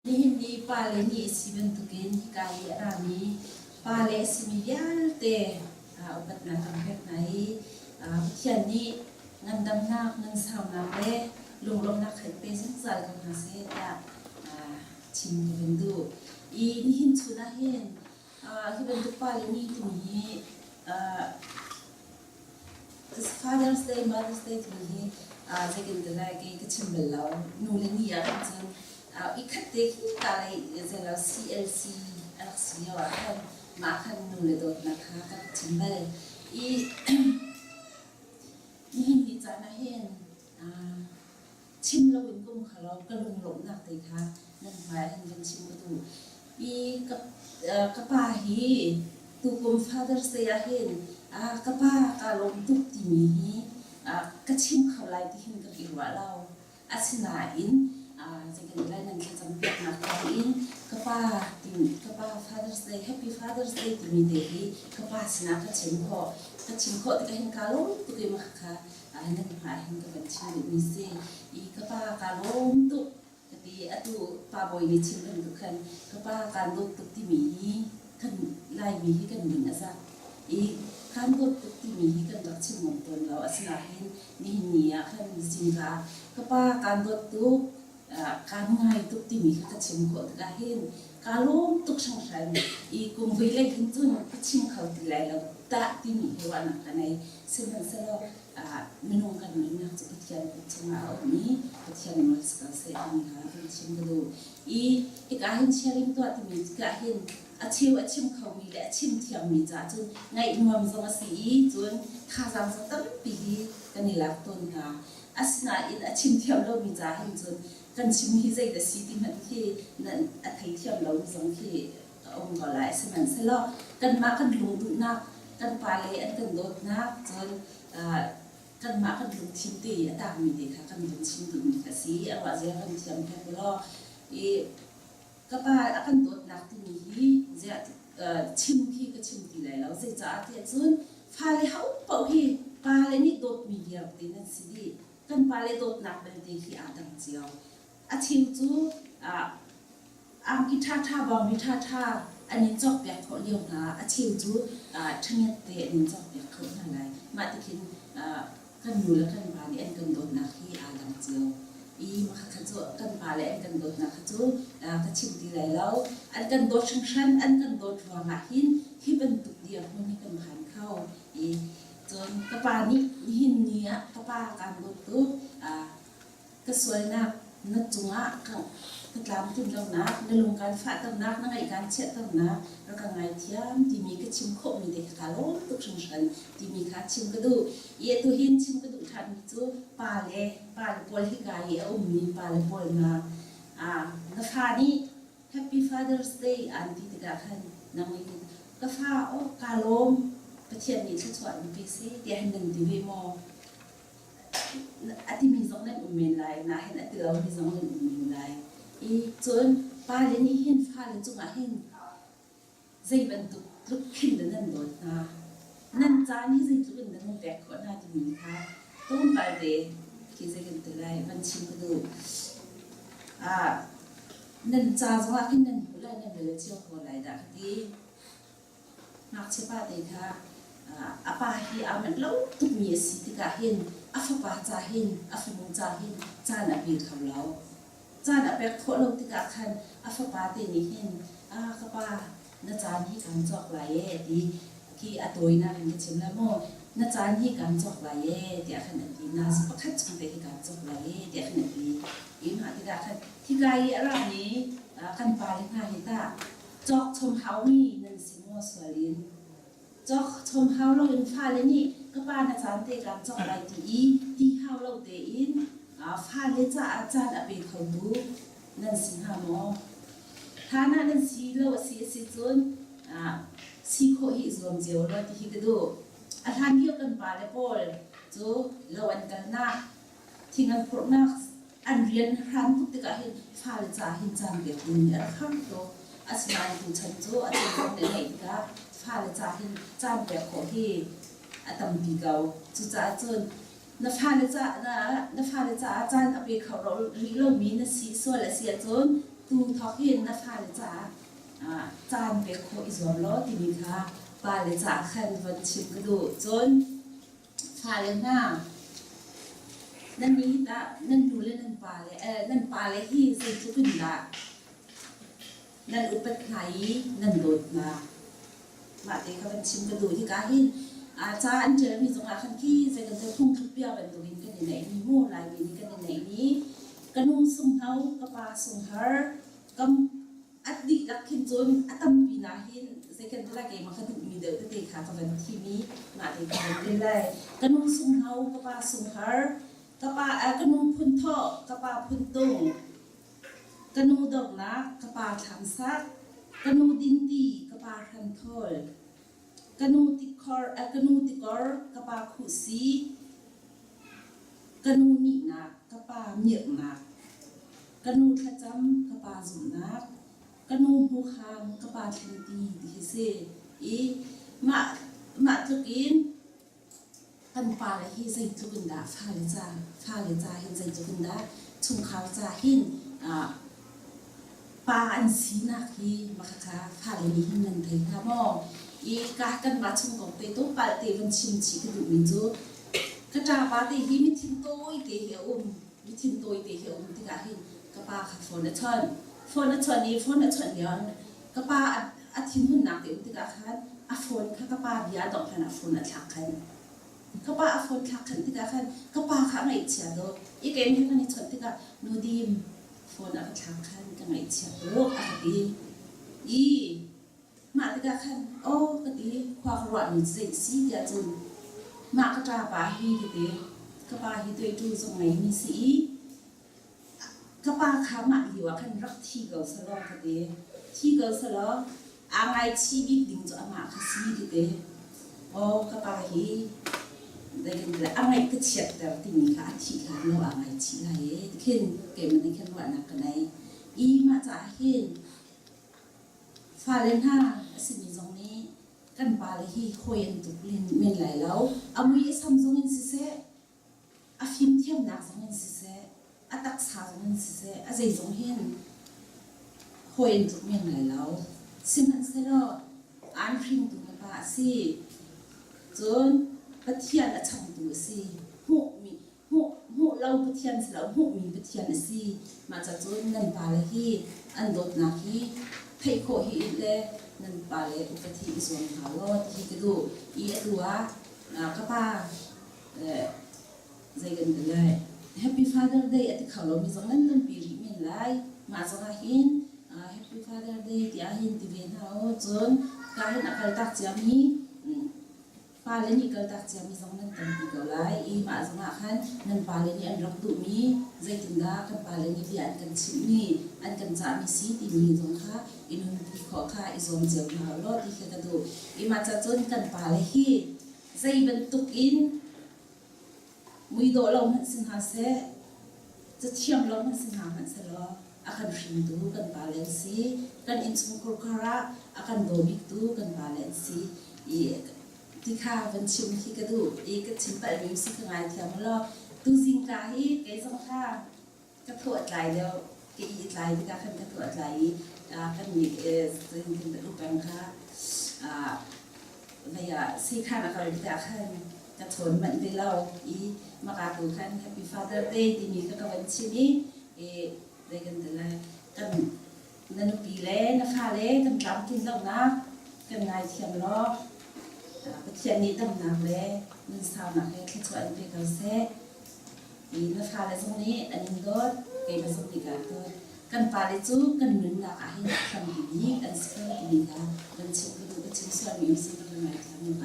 Nihin ni pale ni a si bantukin hika i a rami pale a simi vialte upatnak kan pek hna i Pathian nih ngandamnak, ngansaunak le lunglawmhnak kha in pe zungzal ko hna seh tiah chim ka van duh. I nihin chun ah hin hi bantuk pale ni timi hi Father's Day, Mother's Day timi hi zeitin ti lai kei ka chim bal lo. Nu le ni ah khan cun i khat te khi ta lei zeilo CLC a rak si lio ah khan mah khan nu le dawtnak kha ka rak chim bal. I nihin ni caan ah hin chim loin ka um kho lo, ka lunglawmhnak te kha nan hmai ah hin van chim ka duh. I ka pa hi tukum Father's Day ah hin ka pa kaa lawm tuk timi hi ka chim kho lai ti hin ka i ruah lo. Asinain zeitin lai nan thlacam piaknak thawngin ka pa ka pa Father's Day, Happy Father's Day timi te hi ka pa sinah ka chim khawh. Ka chim khawh tikah hin kaa lawm tuk i mah kha nan hmai hin ka van chim duhmi si. I ka pa kaa lawm tuk ka ti. Atu pa bawi nih chim bantuk khan ka pa kaan dawt tuk timi hi kan Laimi hi kan ning a zak. I kaan dawt tuk timi hi kan rak chim ngam tawn lo. Asinain nihin ni ah khan zingka ka pa kaan dawt tuk, kaan ngai tuk timi kha ka chim khawh tikah hin kaa lawm tuk hringhran. I kum vui lei hin cun ka chim kho ti lai lo tah timi hi ruahnak ka nei. Sihmanhsehlaw minung kan nunnak cu Pathian kut chungah a um i Pathian nawl si ko seh timi kha kan chim ka duh. I hika hin sharing tuah timi tikah hin a cheu a chim khomi le a chim thiammi caah cun ngaih nuam zong a si i cun thazaang zong tampi hi kan i lak tawn hna. Asinain a chim thiam lomi ca hin cun kan chim hi zeidah si ti hmanh khi a thei thiam lomi zong khi a um ko lai. Sihmanhsehlaw kanmah kan lungduhnak, kan pale an kan dawtnak, cun kanmah kan lungthin te i a tangmi te kha kan vun chim duhmi kha a si. A ruah zia kan thiam hek law i ka pa a kan dawtnak timi hi ziah chim khi ka chim ti lai lo. Zeicaah tiah cun fale ho paoh hi pale nih dawtmi vialte nan si dih. Kan pale dawtnak belte khi aa dang cio. A cheu cu angki ṭhaṭha bawngbi ṭhaṭha an in cawkpiak khawh lio hna. A cheu cu ṭhanget te an in cawkpiak khawh hna lai. Mah tikhin kan nu le kan pa nih an kan dawtnak hi aa dang cio. I makhat cu kan pa le an kan dawtnak kha cu ka chim ti lai lo. An kan dawt hringhran, an kan dawt ruangah hin hi bantuk dirhmun hi kan phan kho. I cun ka pa nih nihin ni ah ka pa kaan dawt tuk. Ka sualnak na cungah ka tlamtlin lonak, na lung kaan fahternak, na ngaih kaan chiahternak rak ka ngaithiam timi ka chim khawhmi te kha kaa lawm tuk hringhran timi kha chim ka duh. I atu hin chim ka duh ṭhanmi cu pale, pale pawl hika i a ummi pale pawl hna, na fa nih Happy Father's Day aan ti tikah khan nang nih ka fa aw kaa lawm, Pathian nih thluachuah in pe seh tiah hin nan ti ve maw? A timi zong nan um men lai, nain a ti lomi zong nan um men lai. I cun pale nih hin fale cungah hin zei bantuk tluk khin dah nan dawt hna? Nan caan hi zeitluk in dah nan pek khawh hna timi kha tlawmpal te khi zei kan ti lai van chim ka duh. Ah, nan ca zongah khin nan hmuh lai, nan rel cio ko lai dah ka ti. Ngakchiapa te kha a pa hi aa manh lo tukmi a si tikah hin a fapa ca hin a fanu ca hin caan a pe kho lo. Caan a pek khawh lo tikah khan a fapa te nih hin ah ka pa na caan hi kaan cawk lai ee a ti. Khi a tawinak in ka chim lai maw na caan hi kaan cawk lai ee tiah khan a ti. Na pakhat chung te hi kaan cawk lai ee tiah khan a ti. I mah tikah khan hika i a rami kan pale hna hi tah Cawkchom haumi nan si maw sual in? Cawkchom hau loin fale nih ka pa na caan te kaan cawk lai ti i ti hau lo tein fale caah caan a pe khotu nan si hnga maw? Hlan ah nan si lo a si a si cun si khawh hi i zuam cio law ti hi ka duh. A hlan lio kan pale pawl cu lo an kalnak, thing an phurhnak an rian hran tuk tikah hin fale ca hin caan pek ding hi a rak har tuk. Asinain tuchan cu a cunglong nih a ngeih tikah fale ca hin caan pek khawh hi a tampi ko. Cucaah cun na fale ca na, na fale caah caan a pe kho rih lomi na si sual a si ahcun Tu thawk hin na fale caah caan pek khawh i zuam law timi kha pale caah khan von chim ka duh. Cun fale hna, nan nih tah nan nu le nan pale nan pale hi zeitluk in dah nan upat hna i nan dawt hna? Mah te kha van chim ka duh. Hika hin ca an ṭialmi zongah khan khi zei kan phungthluk bia bantukin kan i neihmi mu Laimi nih kan i neihmi ka nu sunghno ka pa sunghar kam at dihlak khin cun a tampi na hin zei kan ti lai keimah ka duhmi deuh tete kha ka van thim i mah te ka van rel lai. Ka nu sunghno ka pa sunghar ka pa ka nu phun thawh ka pa phun tung Ka nu dornak ka pa thlamsak, ka nu dinti ka pa hranthawl, ka nu tikhor ka nu tikor ka pa khuhsi, ka nu nihnak ka pa mirhnak, ka nu thlacam ka pa zumhnak, ka nu hmukhang ka pa thlenti ti hi si. I mah mah tluk in Kan pale hi zeitluk in dah fale ca fale ca hin zeitluk in dah chungkhar ca hin pa an sinak hi makhakha fale nih hin nan thei hnga maw? I ka kanmah chung kong te tlawmpal te van chim chih ka duhmi cu ka ṭapa te hi mithin tawi te hi a um. Mithin tawi te hi a um tikah hin ka pa kha phone a chawnh. Phone a chawnh i phone a chawnh lio ka pa a thinhunnak te um tikah khan a phone kha ka pa bia a dongh hlan ah phone a thlak khan. Ka pa a phone thlak khan tikah khan ka pa kha a ngaihchia tuk. I keimah he kan i chawnh tikah nu dim phone a ka thlak khan ka ngaihchia tuk a ka ti. I mah tikah khan aw ka ti khua ka ruahmi cu zei si tiah cun mah ka ṭapa hi ka ti. Ka pa hi tuaiṭu zong ngeimi si i Ka pa kha mah lio ah khan rak thi ko selaw ka ti. Thi ko selaw aa ngaichih bik ding cu amah kha si ka ti. Aw ka pa hi zeitintiah a ngaih ka chiatter timi kha a thih hlan lo aa ngaichih lai ee ti khin keimah nih khin ruahnak ka nei. I mah caah hin fale hna a simi zong nih kan pale hi hawi an tuk men lai lo. A mui a sam zong in siseh, A fimthiamnak zong in siseh, a taksa zong in siseh, a zeizong hin hawi an tluk men lai lo. Sihmanhsehlaw aan hringtu na pa a si. Cun Pathian a changtu a si. Hmuhmi hmuh hmuh lo Pathian si lo, hmuhmi Pathian a si. Mah ca cun nan pale hi an dawtnak hi theih khawh hi le nan pale upat hi i zuam hna law ti hi ka duh. I atu ah ka pa Zei kan ti lai? Happy Father Day a ti kho lomi zong nan tampi rih men lai. Mah zong ah hin Happy Father Day tiah hin ti ve hna u. Cun ka hin a kaltak ciami pale nih kaltak ciami zong nan tampi ko lai. I mah zong ah khan nan pale nih an rak duhmi zeitindah kan pale nih bia an kan chimhmi, an kan cahmi si timi zong kha i nunpi khawh kha i zuam cio hna u law ti kha ka duh. I mah ca cun kan pale hi Zei bantuk in muidawh lo hmanh si hna seh, cathiam lo hmanh si hna hmanh sehlaw a kan hringtu kan pale an si. Kan innchungkhar khar ah a kan daw biktu kan pale an si. I ti kha van chim khi ka duh i ka chim palhmi si ka ngaithiam law tuzing ka hi kei zong kha ka thaw a tlai deuh. Ka i tlai tikah khan ka thaw a tlai i kan nih kan upeng kha vei ah sekhan a kal tikah khan ka chawn manh ti lo i maka tu khan Happy Father Day timi kha ka van chim i zei kan ti lai kan na nupi le na fale kan tlamtlin lonak kan ngaithiam law Pathian nih damnak le nunsaunak he thluachuah in pe ko seh. Na fale zong nih an in dawt, keimah zong nih kaan dawt. Kan pale cu kan nunnak ah hin a hrampi bik an si ko timi kha van chim ka duh. Ka chim sualmi um si ka van ngaithiam.